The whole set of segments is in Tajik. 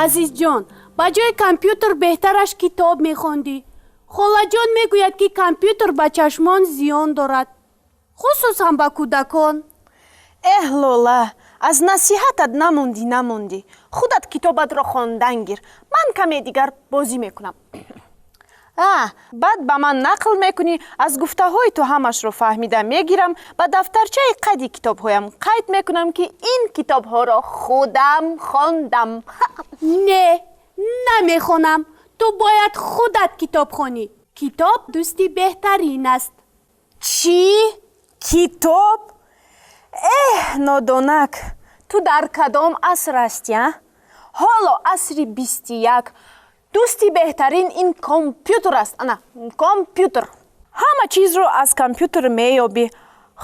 Азизҷон, ба ҷои компютер беҳтараш китоб мехондӣ. Холаҷон мегӯяд, ки компютер ба чашмон зиён дорад, хусусан ба кӯдакон. Эҳ, Лола, аз насиҳатат намондӣ, намондӣ. Худат китобатро хондан гир, ман каме дигар бозӣ мекунам. А баъд ба ман нақл мекунӣ. Аз гуфтаҳои ту ҳамашро фаҳмида мегирам, ба дафтарчаи қайди китобҳоям қайд мекунам, ки ин китобҳоро худам хондам. Не, намехонам. Ту бояд худат китоб хонӣ. Китоб дӯсти беҳтарин аст. Чӣ? Китоб? Эҳ, нодонак, ту дар кадом аср ҳастӣ, а? Ҳоло асри 21. Дӯсти беҳтарин ин компютер аст. Ана компютер, ҳама чизро аз компютер меёбӣ.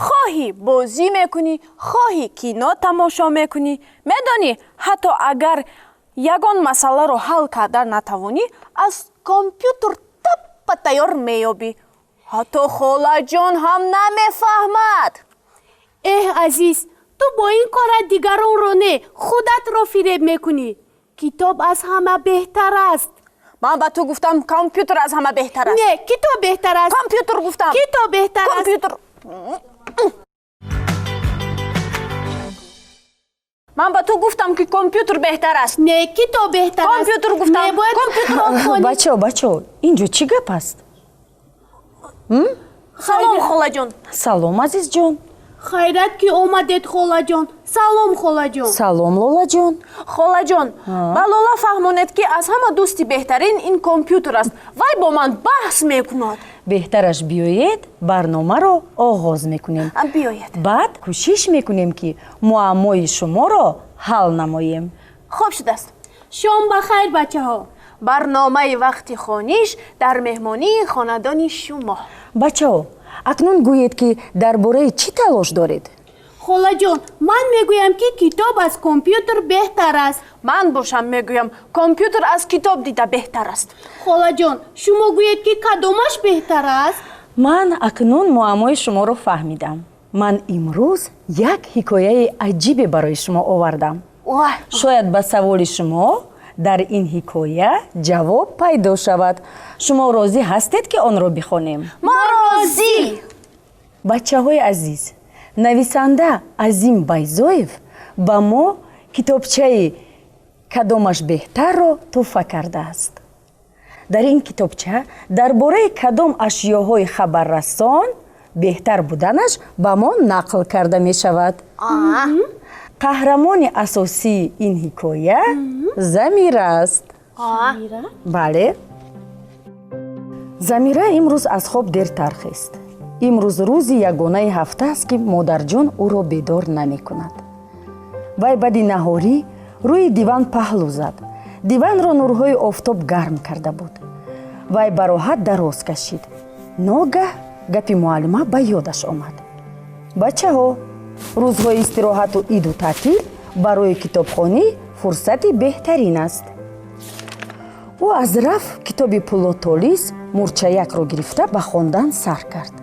Хоҳӣ бозӣ мекунӣ, хоҳӣ кино тамошо мекунӣ. Медонӣ, ҳатто агар ягон масъаларо ҳал карда натавонӣ, аз компютер таппа тайёр меёбӣ. Ҳатто холаҷон ҳам намефаҳмад. Эҳ, азиз, ту бо ин корат дигаронро не, худатро фиреб мекунӣ. Китоб аз ҳама беҳтар аст. Ман ба ту гуфтам, компютер аз ҳама беҳтар аст. Не, китоб беҳтар аст. Компютер гуфтам. Китоб беҳтар аст. Компютер. Ман ба ту гуфтам, ки компютер беҳтар аст. Не, китоб беҳтар аст. Компютер гуфтам. Не, бояд китоб хонӣ. Бачаҳо, бачаҳо, ин ҷо чӣ гап аст? Салом, холаҷон. Салом, азизҷон. Хайрат, ки омадед, холаҷон. Салом, холаҷон. Салом, Лолаҷон. Холаҷон, ба Лола фаҳмонед, ки аз ҳама дӯсти беҳтарин ин компютер аст. Вай бо ман баҳс мекунад. Беҳтараш биёед, барномаро оғоз мекунем. Биёед. Баъд кӯшиш мекунем, ки муаммои шуморо ҳал намоем. Хуб шудааст. Шом ба хайр, бачаҳо. Барномаи «Вақти хониш» дар меҳмонии хонадони шумо. Бачаҳо, акнун гӯед, ки дар бораи чӣ талош доред? Холаҷон, ман мегӯям, ки китоб аз компютер беҳтар аст. Ман бошам мегӯям, компютер аз китоб дида беҳтар аст. Холаҷон, шумо гӯед, ки кадомаш беҳтар аст? Ман акнун муаммои шуморо фаҳмидам. Ман имрӯз як ҳикояи аҷибе барои шумо овардам. Шояд ба саволи шумо дар ин ҳикоя ҷавоб пайдо шавад. Шумо розӣ ҳастед, ки онро бихонем? Мо розӣ. Бачаҳои азиз, нависанда Азим Байзоев ба мо китобчаи «Кадомаш беҳтарро» тӯҳфа кардааст. Дар ин китобча дар бораи кадом ашёҳои хабаррасон беҳтар буданаш ба мо нақл карда мешавад. Қаҳрамони асосии ин ҳикоя Замира аст. Бале, Замира имрӯз аз хоб дертар хест. Имрӯз рӯзи ягонаи ҳафта аст, ки модарҷон ӯро бедор намекунад. Вай баъди наҳорӣ рӯи диван паҳлӯ зад. Диванро нурҳои офтоб гарм карда буд. Вай бароҳат дароз кашид. Ногаҳ гапи муаллима ба ёдаш омад: «Бачаҳо, рӯзҳои истироҳату иду таътил барои китобхонӣ фурсати беҳтарин аст». Ӯ аз раф китоби Пулотолис «Мурчаякро» гирифта, ба хондан сар кард.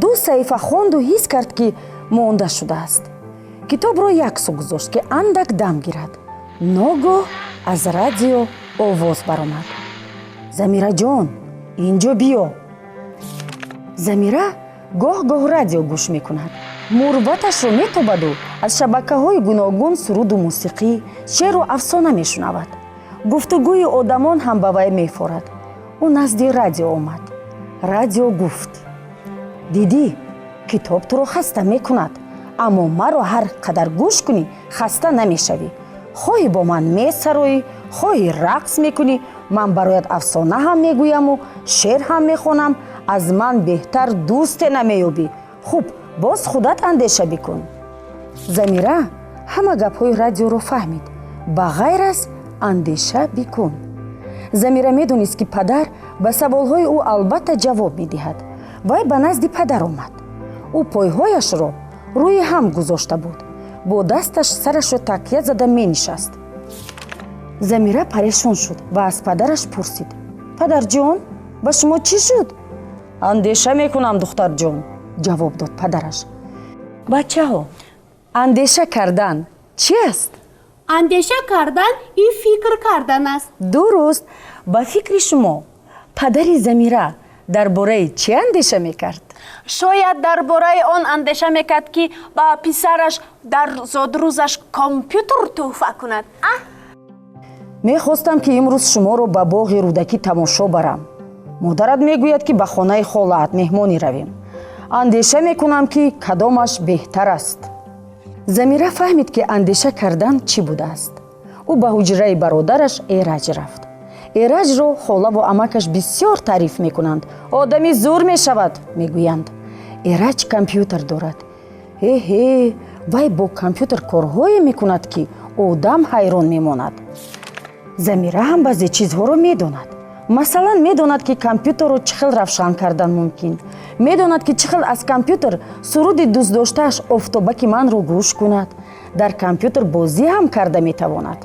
Ду саҳифа хонду ҳис кард, ки монда шудааст. Китобро як сӯ гузошт, ки андак дам гирад. Ногоҳ аз радио овоз баромад: «Замираҷон, ин ҷо биё». Замира гоҳ гоҳ радио гӯш мекунад. Мурваташро метобаду аз шабакаҳои гуногун суруду мусиқӣ, шеъру афсона мешунавад. Гуфтугӯи одамон ҳам ба вай мефорад. Ӯ назди радио омад. Радио гуфт: «Дидӣ, китоб туро хаста мекунад, аммо маро ҳар қадар гӯш кунӣ, хаста намешавӣ. Хоҳӣ бо ман месароӣ, хоҳӣ рақс мекунӣ. Ман бароят афсона ҳам мегӯяму шеър ҳам мехонам. Аз ман беҳтар дӯсте намеёбӣ. Хуб, боз худат андеша бикун». Замира ҳама гапҳои радиоро фаҳмид, ба ғайр аз «андеша бикун». Замира медонист, ки падар ба саволҳои ӯ албатта ҷавоб медиҳад. Вай ба назди падар омад. Ӯ пойҳояшро рӯи ҳам гузошта буд, бо дасташ сарашро такя зада менишаст. Замира парешон шуд ва аз падараш пурсид: «Падарҷон, ба шумо чӣ шуд?» «Андеша мекунам, духтарҷон», ҷавоб дод падараш. Бачаҳо, андеша кардан чӣ аст? Андеша кардан ин фикр кардан аст. Дуруст. Ба фикри шумо, падари Замира дар бораи чӣ андеша мекард? Шояд дар бораи он андеша мекард, ки ба писараш дар зодрӯзаш компютер тӯҳфа кунад, а? Мехостам, ки имрӯз шуморо ба боғи Рӯдакӣ тамошо барам. Модарат мегӯяд, ки ба хонаи холаат меҳмонӣ равем. Андеша мекунам, ки кадомаш беҳтар аст. Замира фаҳмид, ки андеша кардан чӣ будааст. Ӯ ба ҳуҷраи бародараш Эраҷ рафт. Эраҷро холаву амакаш бисёр таъриф мекунанд. Одами зур мешавад, мегӯянд. Эраҷ компютер дорад. Эҳе, вай бо компютер корҳое мекунад, ки одам ҳайрон мемонад. Замира ҳам баъзе чизҳоро медонад. Масалан, медонад, ки компютерро чӣ хел равшан кардан мумкин, медонад, ки чӣ хел аз компютер суруди дӯстдоштааш «Офтобаки манро» гӯш кунад. Дар компютер бозӣ ҳам карда метавонад.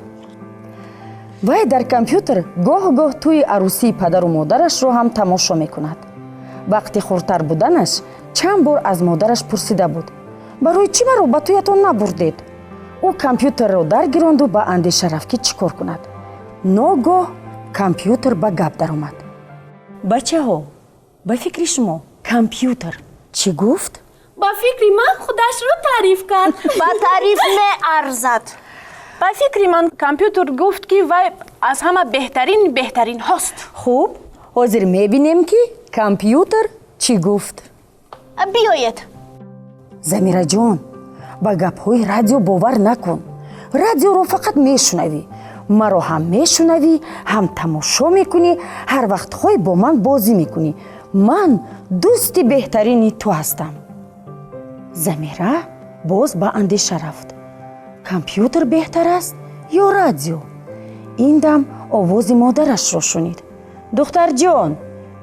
Вай дар компютер гоҳ-гоҳ тӯи арӯсии падару модарашро ҳам тамошо мекунад. Вақти хурдтар буданаш чанд бор аз модараш пурсида буд: «Барои чӣ маро ба тӯятон набурдед?» Ӯ компютерро даргиронду ба андеша рафт, ки чӣ кор кунад. Ногоҳ компютер ба гап даромад. Бачаҳо, ба фикри шумо, компютер чӣ гуфт? Ба фикри ман, худашро таъриф кард. Ба таъриф меарзад. Ба фикри ман, компютер гуфт, ки вай аз ҳама беҳтарин беҳтаринҳост. Хуб, ҳозир мебинем, ки компютер чӣ гуфт. Биёед. Замираҷон, ба гапҳои радио бовар накун. Радиоро фақат мешунавӣ. Маро ҳам мешунавӣ, ҳам тамошо мекунӣ, ҳар вақт хоҳӣ бо ман бозӣ мекунӣ. Ман дӯсти беҳтарини ту ҳастам. Замира боз ба андеша рафт: компютер беҳтар аст ё радио? Ин дам овози модарашро шунид: «Духтарҷон,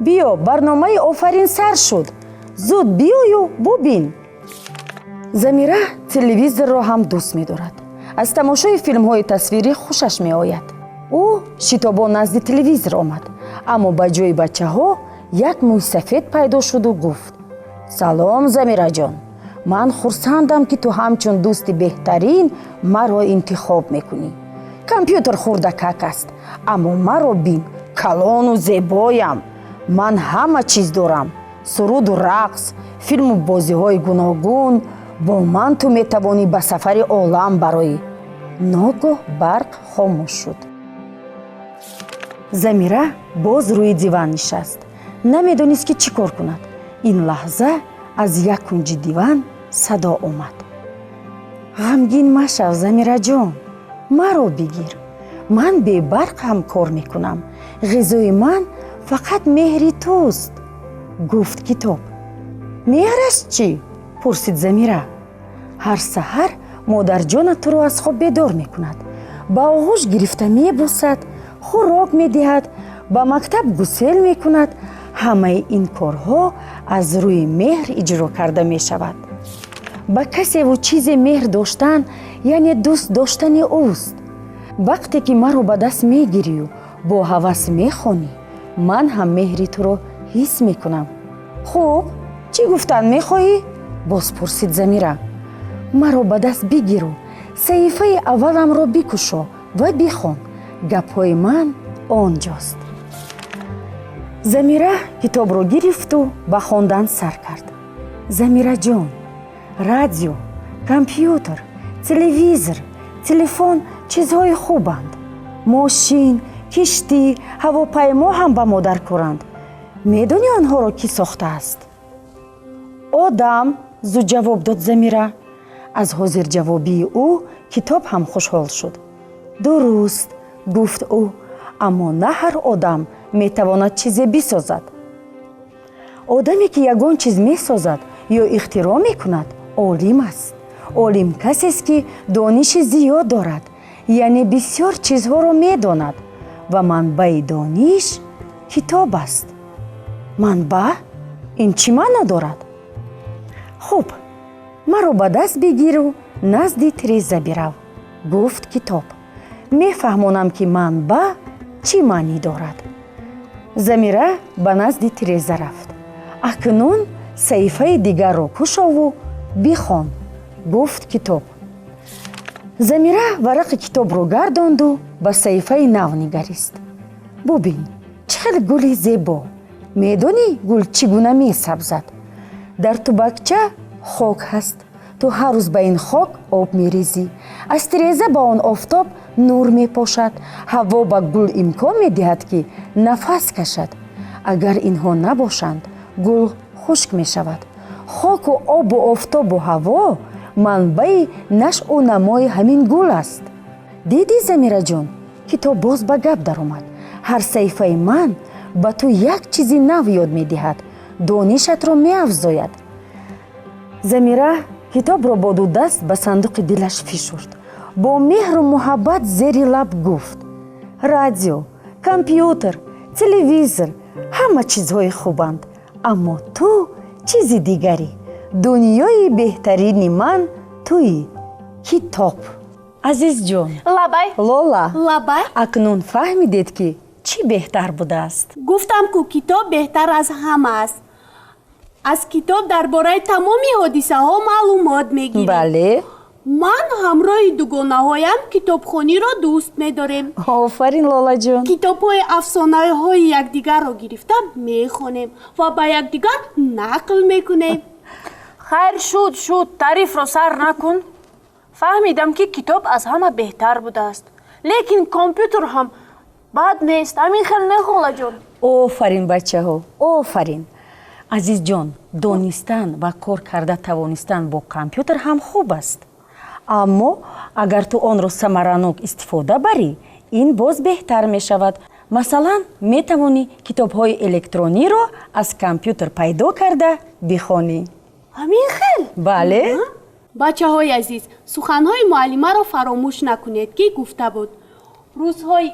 биё, барномаи «Офарин» сар шуд, зуд биёю бубин». Замира телевизорро ҳам дӯст медорад. Аз тамошои филмҳои тасвирӣ хушаш меояд. Ӯ шитобон назди телевизор омад, аммо ба ҷои бачаҳо як мӯйсафед пайдо шуду гуфт: «Салом, Замираҷон! Ман хурсандам, ки ту ҳамчун дӯсти беҳтарин маро интихоб мекунӣ. Компютер хурдакак аст, аммо маро бин, калону зебоям. Ман ҳама чиз дорам: суруду рақс, филму бозиҳои гуногун. Бо ман ту метавонӣ ба сафари олам бароӣ». Ногоҳ барқ хомӯш шуд. Замира боз рӯи диван нишаст, намедонист, ки чӣ кор кунад. Ин лаҳза аз як кунҷи диван садо омад: «Ғамгин машав, Замираҷон, маро бигир. Ман бебарқ ҳам кор мекунам. Ғизои ман фақат меҳри туст», гуфт китоб. «Меҳраш чӣ?» пурсид Замира. «Ҳар саҳар модарҷонат туро аз хоб бедор мекунад, ба оғӯш гирифта мебусад, хӯрок медиҳад, ба мактаб гусел мекунад. Ҳамаи ин корҳо аз рӯи меҳр иҷро карда мешавад. Ба касеву чизе меҳр доштан яъне дӯст доштани ӯст. Вақте ки маро ба даст мегирию бо ҳавас мехонӣ, ман ҳам меҳри туро ҳис мекунам». «Хуб, чӣ гуфтан мехоҳӣ?» боз пурсид Замира. «Маро ба даст бигиру саҳифаи авваламро бикушо ва бихон. Гапҳои ман он ҷост». Замира китобро гирифту ба хондан сар кард. «Замираҷон, радио, компютер, телевизор, телефон чизҳои хубанд. Мошин, киштӣ, ҳавопаймо ҳам ба мо даркоранд. Медонӣ, онҳоро кӣ сохтааст?» «Одам», зуд ҷавоб дод Замира. Аз ҳозирҷавобии ӯ китоб ҳам хушҳол шуд. «Дуруст», гуфт ӯ, «аммо на ҳар одам метавонад чизе бисозад. Одаме, ки ягон чиз месозад ё ихтироъ мекунад, олим аст. Олим касест, ки дониши зиёд дорад, яъне бисёр чизҳоро медонад, ва манбаи дониш китоб аст». «Манбаъ? Ин чӣ маъно дорад?» «Хуб, маро ба даст бигиру назди тиреза бирав», гуфт китоб. «Мефаҳмонам, ки манбаъ чӣ маънӣ дорад». Замира ба назди тиреза рафт. «Акнун саҳифаи дигарро кушову бихон», гуфт китоб. Замира варақи китобро гардонду ба саҳифаи нав нигарист. Бубин, чӣ хел гули зебо! Медонӣ, гул чӣ гуна месабзад? Дар тубакча хок ҳаст. Ту ҳар рӯз ба ин хок об мерезӣ. Аз тиреза ба он офтоб нур мепошад. Ҳаво ба гул имкон медиҳад, ки нафас кашад. Агар инҳо набошанд, гул хушк мешавад. Хоку обу офтобу ҳаво манбаи нашъу намои ҳамин гул аст. Дидӣ, Замираҷон? Китоб боз ба гап даромад. Ҳар саҳифаи ман ба ту як чизи нав ёд медиҳад, донишатро меафзояд. Замира китобро бо ду даст ба сандуқи дилаш фишурд, бо меҳру муҳаббат зери лаб гуфт: «Радио, компютер, телевизор ҳама чизҳои хубанд, аммо ту чизи дигарӣ. Дунёи беҳтарини ман туӣ, китоб». Азизҷон! Лабай. Лола! Лабай. Акнун фаҳмидед, ки чӣ беҳтар будааст? Гуфтам ку, китоб беҳтар аз ҳама аст. Аз китоб дар бораи тамоми ҳодисаҳо маълумот мегирем. Бале. Ман ҳамроҳи дугонаҳоям китобхониро дӯст медорем. Офарин, Лолаҷон! Китобҳои афсонаҳои якдигарро гирифта мехонем ва ба якдигар нақл мекунем. Хайр, шуд, шуд, таърифро сар накун. Фаҳмидам, ки китоб аз ҳама беҳтар будааст, лекин компютер ҳам бад нест. Ҳамин хел не, холаҷон? Офарин, бачаҳо, офарин! Азизҷон, донистан ва кор карда тавонистан бо компютер ҳам хуб аст, аммо агар ту онро самаранок истифода барӣ, ин боз беҳтар мешавад. Масалан, метавонӣ китобҳои электрониро аз компютер пайдо карда бихонӣ. Ҳамин хел? Бале. Бачаҳои азиз, суханҳои муаллимаро фаромӯш накунед, ки гуфта буд: рӯзҳои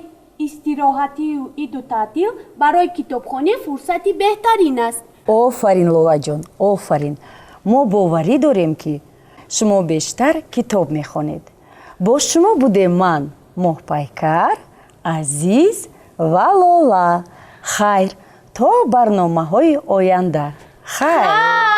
истироҳатию иду таътил барои китобхонӣ фурсати беҳтарин аст. Офарин, Лолаҷон, офарин! Мо боварӣ дорем, ки шумо бештар китоб мехонед. Бо шумо будем ман, Моҳпайкар, Азиз ва Лола. Хайр, то барномаҳои оянда, хайр!